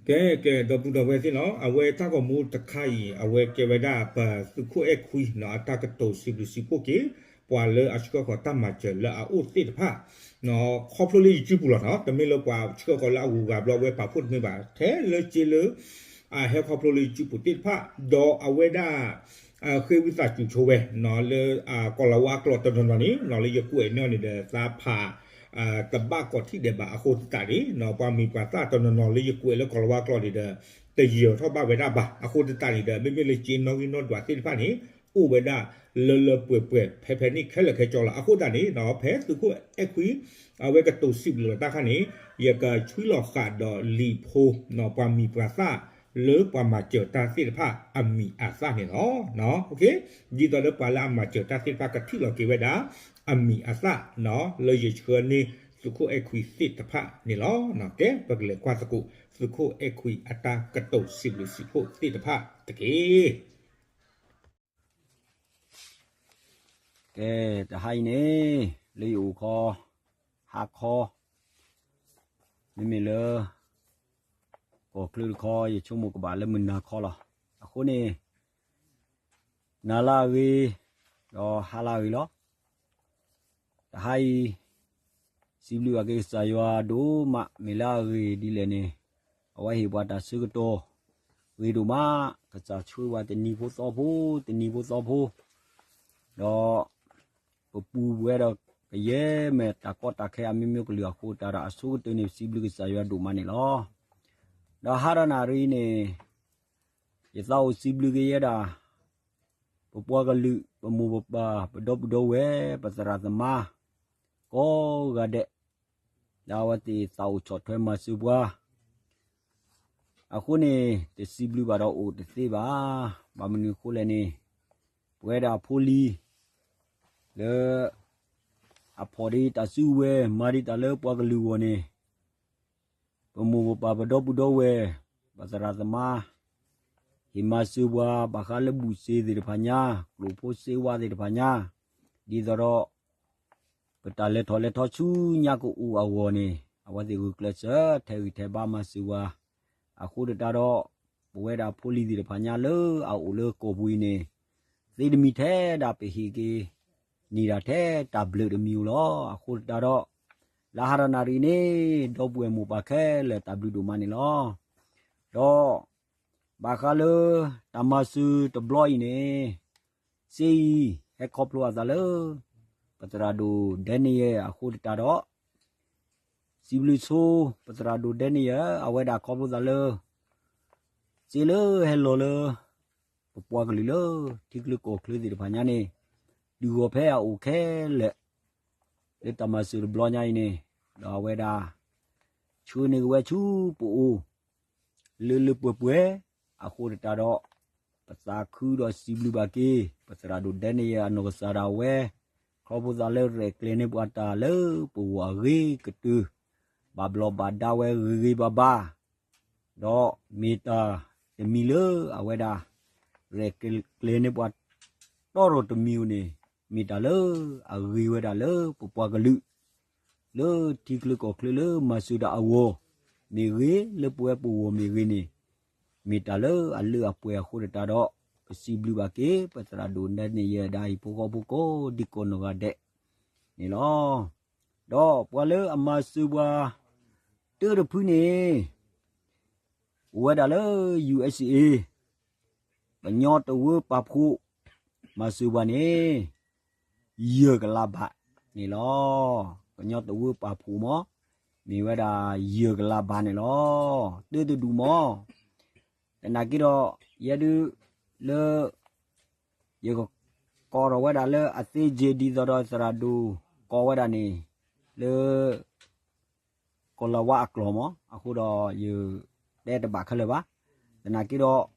ကဲ ကဲ ဒီပုၢ်ဒီဝဲၢ်သ့ၣ်နီၤ, အဝဲတၢ်ဂီၤမူတခါအံၤ အဝဲကဲဝဲဒၣ်ပသုးခိၣ်အဲၣ်ခွံနီၤ အတၢ်ကတိၤစံးဘျုးစံးဖှိၣ်က့ၤ ပှၤလၢအဆှၢဃီၤတၢ်မၤစၢၤလၢအအိၣ်သ့ၣ်တဖၣ် ခီဖျိလၢယစုပူၤလီၤနီၤ, တမ့ၢ်လၢပှၤဆှၢဃီၤလၢအဂုၤအဂၤဘျီဝဲပာ်ဖှိၣ်တမ့ၢ်ဘၣ်, ထဲလၢစ့လၢ အဟဲခီဖျိလၢယစုပူၤသ့ၣ်တဖၣ်, ဒီးအဝဲဒၣ် ဃ့ဝံသးစူၤဆိဝဲနီၤ လၢ ကီၤလၤဝါကျိာ်တနီၤနီၤန့ၣ်နီၤ လၢယကွဲးန့ၢ်အီၤန့ၣ်ဒီး သးဖး တဘၣ်ကိးထံၣ်ဒဲးဘၣ်အဃိသတးန့ၣ်နီၤ ပှၤမံၤပှၤသၣ်တနီၤနီၤလၢယကွဲးလၢကီၤလၤဝါကျိာ်န့ၣ်ဒီး တယၢၤထီၣ်ဘၣ်ဝဲဒၣ်ဘၣ်. အဃိသတးန့ၣ်ဒီး မ့မ့ၢ်လၢစ့နီၣ်ဂံၢ်နီၣ်ဒွးသ့ၣ်တဖၣ်န့ၣ် အိၣ်ဝဲဒၣ်လၢလၢပှဲၤပှဲၤ ဖဲဖဲန့ၣ်ခဲလၢာ်ခဲဆ့လီၤ. အဃိသတးန့ၣ်နီၤ ဖဲသုးခိၣ်အဲၣ်ခွံ အဝဲကတိၤစံးဘျုးလီၤတၢ်ခါန့ၣ် ယကဆွံလီၤဃာ်ဒီးလံာ်ဖိနီၤ ပှၤမံၤပှၤသၣ်လၢပှၤမၤစၢၤတၢ်သ့ၣ်တဖၣ်အမံၤအသၣ်န့ၣ်လီၤ. ဒ်သိးလၢပှၤလၢအမၤစၢၤတၢ်သ့ၣ်တဖၣ်ကထံၣ်လီၤက့ၤဝဲဒၣ် အမံၤအသၣ်နီၤ လၢယဆှၢန့ၢ်သုးခိၣ်အဲၣ်ခွံသ့ၣ်တဖၣ်န့ၣ်လီၤ. ကဲ ပကလဲၤကွၢ်သကိး သုးခိၣ်အဲၣ်ခွံအတၢ်ကတိၤစံးဘျုးစံးဖှိၣ်သ့ၣ်တဖၣ်တက့ၢ်. ကဲ တဟါအံၤန့ၣ် လၢယအိၣ်ခီ ဟါခီ, မ့မ့ၢ်လၢ ကီၢ်ချၢတခီ ယဆိကမိၣ်ကဘၣ်လၢမုၢ်နၤခီလီၤ. အဃိန့ၣ် နၤလၢအဂ့ၤ, ဒီးဟါလၢအဂ့ၤလီၤ. တဟါအံၤ စံးဘျုးဘၣ်က့ၤကစၢ်ယွၤဒိၣ်မး မ့ၢ်လၢအဂ့ၤဒ်လဲၣ်န့ၣ်, အဝဲဟ့ၣ်ပှၤတၢ်ဆၢကတီၢ် ဂ့ၤဒိၣ်မး, ကစၢ်ဆှၢပှၤတနံၤဖိသီဖိ, တနံၤဖိသီဖိ, ဒီး ပပူၤဝဲဒီးကယဲၢ်မ့ၢ်တၢ်ကီတၢ်ခဲအမျိုးမျိုးကလုာ်အဃိတၢ်ဒီး အဆိကတၢၢ်န့ၣ် ပစံးဘျုးကစၢ်ယွၤဒိၣ်မးန့ၣ်လီၤ. ဒီးဟါဒီးနၣ်ရံၣ်န့ၣ် ယသးအိၣ်စံးဘျုးက့ၤယဲဒၣ် ပပှၤကလုာ် ပမိၢ်ပပၢ် ပဒီပုၢ်ဒီဝဲၢ် ပသရၣ်သမါ ကိးဂၤဒဲး လၢအဝဲသ့ၣ်သးအိၣ်ဆီၣ်ထွဲမၤစၢၤပှၤ အဃိန့ၣ် တစံးဘျုးဘၣ်ဒီးအိၣ်တသ့ဘၣ်. ဘၣ်မနုၤအဃိလဲၣ်န့ၣ် ပဝဲဒၣ်ဖိလံၤ လၢ အဖီၣ်ဒံးတၢ်စုကဝဲၤ မၤဒံးတၢ်လၢပှၤကလုာ်အဂီၢ်န့ၣ် ပမိၢ်ပပၢ်ပဒီပုၢ်ဒီဝဲၢ် ပသရၣ်သမါ ဟ့ၣ်မၤစၢၤပှၤ ဘၣ်ဃးလၢဘူၣ်စ့သ့ၣ်တဖၣ်ညါ ကျိၣ်ဖိစ့ဝါသ့ၣ်တဖၣ်ညါ ဒ်သိးဒီး ပတၢ်လဲၤထီၣ်လဲၤထီဆူညါကအိၣ်အဂီၢ်န့ၣ် အဝဲသ့ၣ်ဂုာ်ကျဲးစၢး ထဲးဂံၢ်ထဲးဘါမၤစၢၤပှၤ အဃိသတးဒီး ပဝဲဒၣ်ဖိလံၤသ့ၣ်တဖၣ်ညါလၢအအိၣ်လၢကီၢ်ပူၤအံၤန့ၣ် သ့တမံၤထဲဒၣ်ပဟ့ၣ်က့ၤ န့ၢ်ဒၣ်ထဲတၢ်ဘျုးတမံၤဧိၤလီၤ. အဃိသတးဒီး လၢဟါဒီးနၣ်ရံၣ်န့ၣ် ဒီပုၢ်ဝဲၢ်မိၢ်ပၢ်ခဲလၢာ်တၢ်ဘျုးဒိၣ်မးန့ၣ်လီၤ. ဒီး ဘၣ်ဃးလၢ တၢ်မၤစၢၤတဘျီအံၤန့ၣ် စ့အံၤ ဟဲခီဖျိအသးလၢ ပသရၣ်ဒိၣ်ဒဲနယဲၢ်အဃိသတးဒီး စံးဘျုးဆိ ပသရၣ်ဒိၣ်ဒဲနယဲၢ် အဝဲဒၣ်ခီဖျိသးလၢ စ့လၢဟဲလီၤလၢ ပပှၤကလုာ်လၢ ထံချၢကီၢ်ချၢသ့ၣ်တဖၣ်ညါန့ၣ် ဒုးဂီၤဖဲအအိၣ်ခဲလၢာ် လၢတၢ်မၤစၢၤတဘျီညါအံၤန့ၣ် ဒီးအဝဲဒၣ် ဆှၢန့ၢ်က့ၤဝဲဆူပအိၣ် လၢလၢပှဲၤပှဲၤ အဃိသတးဒီး ပသးခုဒီးစံးဘျုးဘၣ်က့ၤ ပသရၣ်ဒိၣ်ဒဲနယဲၢ်အနီၢ်ကစၢ်ဒၣ်ဝဲ ခီဖျိသးလၢရဲၣ်ကျဲၤန့ၢ်ပှၤတၢ်လၢပဂီၢ်အဂ့ၤကတၢၢ် ဘၣ်ဘျီးဘၣ်ဒါဝဲဂ့ၤဂ့ၤဘၣ်ဘၣ် ဒီးမ့ၢ်တၢ်တမံၤလၢအဝဲဒၣ် ရဲၣ်ကျဲၤန့ၢ်ပှၤ တီၢ်ရီၣ်တမံၤဧိၤန့ၣ် မ့ၢ်တၢ်လၢအဂ့ၤဝဲဒၣ်လၢပပှၤကလုာ် လၢထံချၢကီၢ်ချၢလၢမၤစၢၤတၢ်အဂီၢ်မ့ၢ်ဂ့ၤ လၢပဝဲပဂီၢ်မ့ၢ်ဂ့ၤန့ၣ် မ့ၢ်တၢ်လၢအလၢအပှဲၤအဃိသတးဒီး ပစံးဘျုးဘၣ်က့ၤ ပသရၣ်ဒိၣ်ဒဲနယဲၢ်ဒၣ်ဟံၣ်ဖိဃီဖိကိးဒံကိးနီၢ်ဂၤဒဲးန့ၣ်လီၤ. ဒီးပှၤလၢအမၤစၢၤပှၤ တၢတဖုန့ၣ် အိၣ်ဝဲဒၣ်လၢ ယူႇအၢၣ်စၢၣ်အ့ ကညီတဝၢပာ်ဖှိၣ် မၤစၢၤပှၤန့ၣ် ယဲၢ်ကလးဘးန့ၣ်လီၤ. ကညီတဝၢပာ်ဖှိၣ်မး မ့ၢ်ဝဲဒၣ်ယဲၢ်ကလးဘးန့ၣ်လီၤ. တၢတဒူၣ်မး သနာ်က့ဒီး ယဲဒုး လၢ ယကကိးထီၣ်ဝဲဒၣ်လၢအသ့စ့ဒ်သိးဒီးသရၣ်ဒိၣ်ကိးဝဲဒၣ်န့ၣ် လၢ ကီၤလၤဝါအကျိာ်မး အဃိဒီးယ တဲတဘၣ်ခဲလၢာ်ဘၣ်. သနာ်က့ဒီး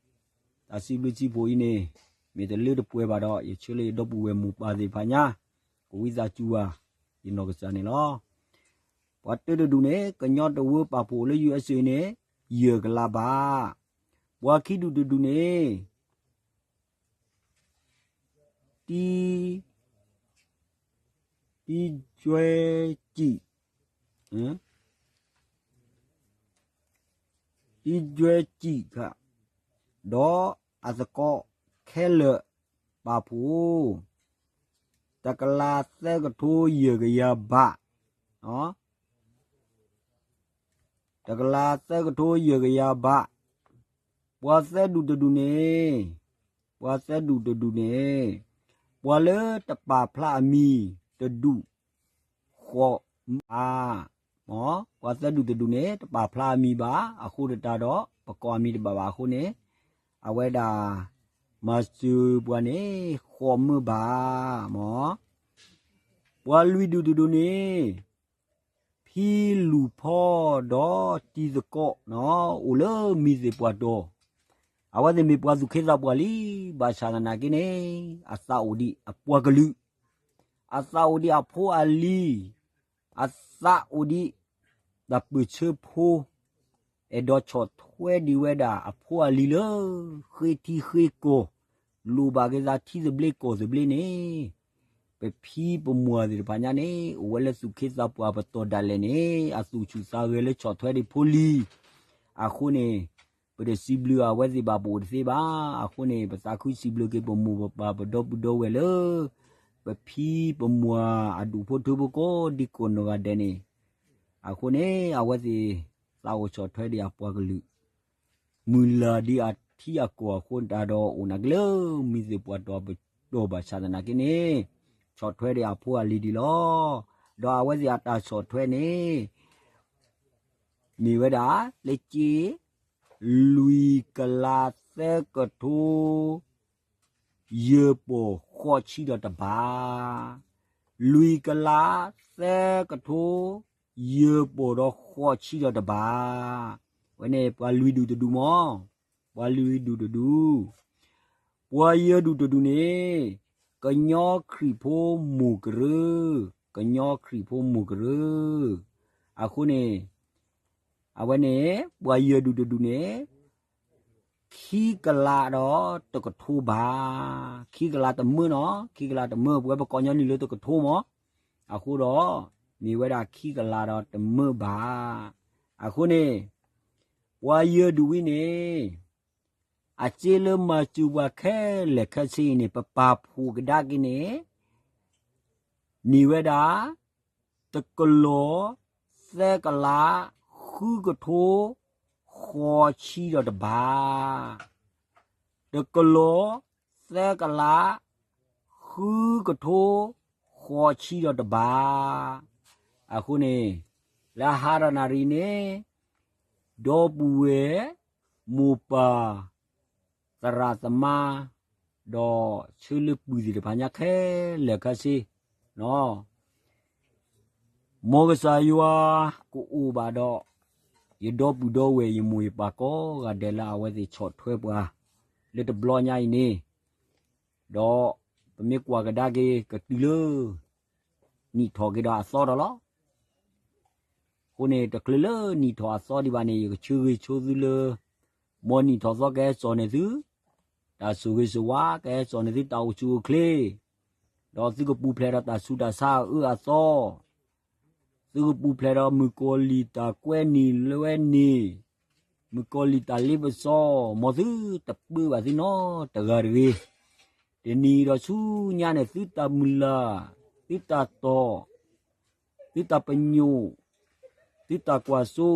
တၢ်စံးဘျုးစံးဖှိၣ်အံၤန့ၣ် မ့ၢ်တလၢတပှဲၤဘၣ်ဒီး ယဆၢလၢယဒီပုၢ်ဝဲၢ်မိၢ်ပၢ်သ့ၣ်တဖၣ်ညါ ကဝံသးစူၤဝဲ ယနီၢ်ကစၢ်န့ၣ်လီၤ. ပှၤတၢတဒူၣ်န့ၣ် ကညီတဝၢပာ်ဖှိၣ်လၢ ယူႇအၢၣ်စၢၣ်အ့န့ၣ် ယဲၢ်ကလးဘး, ပှၤခံဒူၣ်တဒူၣ်န့ၣ် တံ တံ ကၠွဲကံၣ် ဒ်ဒွဲစံၣ်ခါ, ဒီးအသကိးခဲလၢာ်ပာ်ဖှိၣ် တကလးသၢကထိယဲၢ်ကယၤဘး, တကလးသၢကထိယဲၢ်ကယၤဘး, ပှၤသၢဒူၣ်တဒူၣ်န့ၣ်, ပှၤသၢဒူၣ်တဒူၣ်န့ၣ်, ပှၤလၢတပာ်ဖျါအမံၤတဒူၣ် ဃိးမၢ, ပှၤသၢဒူၣ်တဒူၣ်န့ၣ် တပာ်ဖျါအမံၤဘၣ်, အဃိသတးဒီး ပကိးအမံၤတဘၣ်ဘၣ်အဃိန့ၣ်, အဝဲဒၣ် မၤစၢၤပှၤန့ၣ် ဃိးမၢဘၣ်, ပှၤလွံၢ်ဒူၣ်တဒူၣ်န့ၣ် ဖံလူၤဖီဒီးတံၤသကိး အိၣ်လၢမံၤသ့ၣ်ပှၢ်တီၤ, အဝဲသ့ၣ်မ့ၢ်ပှၤသူၣ်ခ့သးပှၢ်လံ, ဘၣ်ဆၣ်သနာ်က့န့ၣ် အသးအိၣ်ဒံးအပှၤကလုာ်, အသးအိၣ်ဒံးအဖိအလံၤ, အသးအိၣ်ဒံး တၢ်ပၢၢ်ဆၢဖိ, အဲၣ်ဒိးဆီၣ်ထွဲဒံးဝဲဒၣ်အဖိအလံၤလၢ ဃ့ထံဃ့ကီၢ်, လိၣ်ဘၣ်က့ၤသးထံသဘျ့ကီၢ်သဘျ့န့ၣ်, ပဖံပမၢ်သ့ၣ်တဖၣ်ညါန့ၣ် အိၣ်ဝဲလၢသူၣ်ခ့သးပှၢ်ပတီၢ်ဒၣ်လဲာ်န့ၣ် အသူၣ်ဆူၣ်သးဂဲၤလၢဆီၣ်ထွဲဒံးဖိလံၤ, အဃိန့ၣ် ပတစံးဘျုးအဝဲသ့ၣ်ဘၣ် ပအိၣ်တသ့ဘၣ်, အဃိန့ၣ် ပသးခုစံးဘျုးက့ၤပမိၢ်ပပၢ်ပဒီပုၢ်ဒီဝဲၢ်လၢ ပဖံပမၢ်အဒူၣ်ဖိထၢဖိကိးဒံကိးနီၢ်ဂၤဒဲးန့ၣ်, အဃိန့ၣ် အဝဲသ့ၣ်သးအိၣ်ဆီၣ်ထွဲဒံးအပှၤကလုာ် မုၢ်လၢ်ဒံးအထံအကီၢ်အဃိတၢ်ဒီး အိၣ်နာ်က့လၢမံၤသ့ၣ်ပှၢ်တီၤပတီၢ်ဘၣ်ဆၣ်သနာ်က့န့ၣ်, ဆီၣ်ထွဲဒံးအဖိအလံၤဒံးလီၤ. ဒီးအဝဲသ့ၣ်အတၢ်ဆီၣ်ထွဲန့ၣ် မ့ၢ်ဝဲဒၣ် လၢက့ လွံၢ်ကလးသၢကထိ ယဲၢ်ပီၢ်ဃိးဆံဒီးတဘၣ်, လွံၢ်ကလးသၢကထိ ယဲၢ်ပီၢ်ဒီးဃိးဆံဒီးတဘၣ်, ဝဲန့ၣ်ပှၤလွံၢ်ဒူၣ်တဒူၣ်မၢ်, ပှၤလွံၢ်ဒူၣ်တဒူၣ်, ပှၤယဲၢ်ဒူၣ်တဒူၣ်န့ၣ် ကညီခရံာ်ဖိမိၢ်ကရၢ, ကညီခရံာ်ဖိမိၢ်ကရၢ, အဃိန့ၣ် အဝဲန့ၣ် ပှၤယဲၢ်ဒူၣ်တဒူၣ်န့ၣ် ခံကလးဒီးတကထိဘၣ်, ခံကလးတမၢနီၤ, ခံကလးတမၢ ပဝဲပကိးညီနုၢ်လၢတကထိမၢ်, အဃိဒီး မ့ၢ်ဝဲဒၣ်ခံကလးဒီးတမၢဘၣ်, အဃိန့ၣ် ပှၤယဲၢ်ဒူၣ်ဝံၤန့ၣ် အစ့လၢမၤစၢၤပှၤခဲလၢာ်ခဲဆ့အံၤန့ၣ် ပပာ်ဖှိၣ်ကဒါက့ၤန့ၣ် မ့ၢ်ဝဲဒၣ် တကလီၤ သၢကလး ဃုကထိ ဃိးဆံဒီးတဘၣ်, တကလီၤ သၢကလး ဃုကထိ ဃိးဆံဒီးတဘၣ်, အဃိန့ၣ် လၢအဟါဒီးနၣ်ရံၣ်န့ၣ် ဒီပုၢ်ဝဲၢ် မိၢ်ပၢ် သရၣ်သမါ ဒီးဆၢလၢပုၢ်သ့ၣ်တဖၣ်ညါခဲလၢာ်ခဲဆ့ မ်ကစၢ်ယွၤကအိၣ်ဘၣ်ဒီး ယဒီပုၢ်ဒီဝဲၢ် ယမိၢ်ယပၢ်ကိးဂၤဒဲးလၢအဝဲသ့ၣ်ဆီၣ်ထွဲပှၤ လၢတဘျီညါအံၤန့ၣ်, ဒီးပမ့ၢ်ကွၢ်ကဒါက့ၤကတုၤလၢ နံၣ်ထီၣ်က့ၤဒီးအသီဒီးလီၤ. အဃိန့ၣ် တချုးလၢနံၣ်ထီၣ်အသီဒံးဘၣ်န့ၣ် ယကဆၢဂ့ၤဆိသုလၢ မ်နံၣ်ထီၣ်သီကဟဲစိာ်န့ၢ်သု တၢ်ဆိၣ်ဂ့ၤဆိၣ်ဝါ, ကဟဲစိာ်န့ၢ်သုတၢ်အိၣ်ဆူၣ်အိၣ်ချ့, ဒီးသုကပူၤဖျဲးဒီးတၢ်ဆူးတၢ်ဆါအအၢအသီ, သုကပူၤဖျဲးဒီးမုၣ်ကီၤလံၢ်တၢ်ကွဲနံၤလွဲနံၤ, မုၣ်ကီၤလံၢ်တၢ်လ့ပစီ, မ်သုတပၢဘၣ်သုနီတဂၤတဂ့ၤ. တနံၤဒီးဆူညါန့ၣ် သုတၢ်မုၢ်လၢ်, သုတၢ်တီၢ်, သုတၢ်ပညိၣ်, သုတၢ်ကွၢ်စိ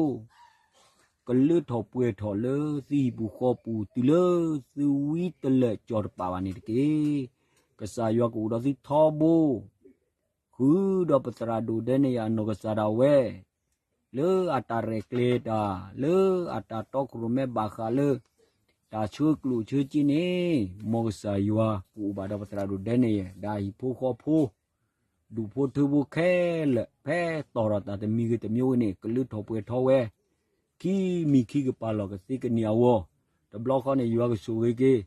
ကလၢထီၣ်ပှဲၤထီၣ်လၢသုဟံၣ်ပူၤဃီပူၤ တုၤလၢသုဝံတလၢာ်ကၠီၤတပာ်ဘၣ်န့ၣ်တက့ၢ်. ကစၢ်ယွၤကအိၣ်ဒီးသုထီဘိ, ဃုာ်ဒီးပသရၣ်ဒိၣ်ဒဲန့ၣ်ယၤအနီၢ်ကစၢ်ဒၣ်ဝဲ လၢအတၢ်ရဲၣ်ကျဲၤတၢ်, လၢအတၢ်တီခိၣ်ရိၣ်မဲဘၣ်ဃးလၢ တၢ်ဆှၢကျိၣ်ဆှၢစ့န့ၣ်, မ်ကစၢ်ယွၤကအိၣ်ဘၣ်ဒီးပသရၣ်ဒိၣ်ဒဲန့ၣ်ယၤ ဒီးအဟံၣ်ဖိဃီဖိ ဒူၣ်ဖိထၢဖိခဲလၢာ် ဖဲတီၢ်ထီၣ်တၢ်တမံၤဂ့ၤတမံၤဂ့ၤန့ၣ် ကလၢထီၣ်ပှဲၤထီဝဲ ခံမံၤခံကပၤလီၢ်ကသ့ကန့ၢ်အဂီၢ်, တဘျီဃီန့ၣ် ယွၤကဆိၣ်ဂ့ၤက့ၤ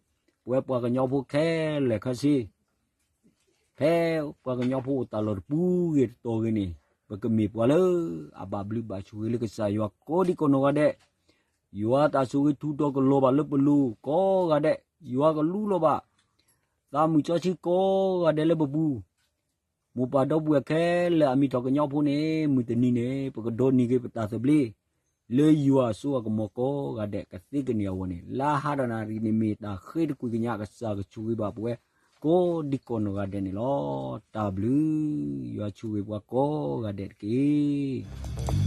ပဝဲပှၤကညီဖိခဲလၢာ်ခဲဆ့ ဖဲပှၤကညီဖိအိၣ်တၢ်လီၢ်တပူၤဂ့ၤတတီၤဂ့ၤန့ၣ် ပကမ့ၢ်ပှၤလၢအဘၣ်ဘျုးဘၣ်ဆိၣ်ဂ့ၤလၢကစၢ်ယွၤကိးဒံကိးနီၢ်ဂၤဒဲး, ယွၤတၢ်ဆိၣ်ဂ့ၤထူးတီၤကလီၤဘၣ်လၢပလိၤကိးဂၤဒဲး, ယွၤကလူလီၤဘၣ် သးမုၢ်စီဆှံကိးဂၤဒဲးလၢပပူၤ, မိၢ်ပၢ်ဒီပုၢ်ဝဲၢ်ခဲလၢာ်အမ့ၢ်ထီၣ်ကညီဖိန့ၣ် မုၢ်တနံၤန့ၣ် ပကဒိးန့ၢ်က့ၤပတၢ်သဘျ့, လၢယွၤအစိအကမီၤကိးဂၤဒဲးကသ့ကန့ၢ်အဂီၢ်န့ၣ် လၢဟါဒီးနၣ်ရံၣ်န့ၣ်မ့ၢ်တၢ်ဃ့တကွံာ်ကညး ကစၢ်ကဆိၣ်ဂ့ၤဘၣ်ပဝဲ ကိးဒံကိးနီၢ်ဂၤဒဲးန့ၣ်လီၤ. တၢ်ဘျုး ယွၤဆိၣ်ဂ့ၤပှၤကိးဂၤဒဲးတက့ၢ်.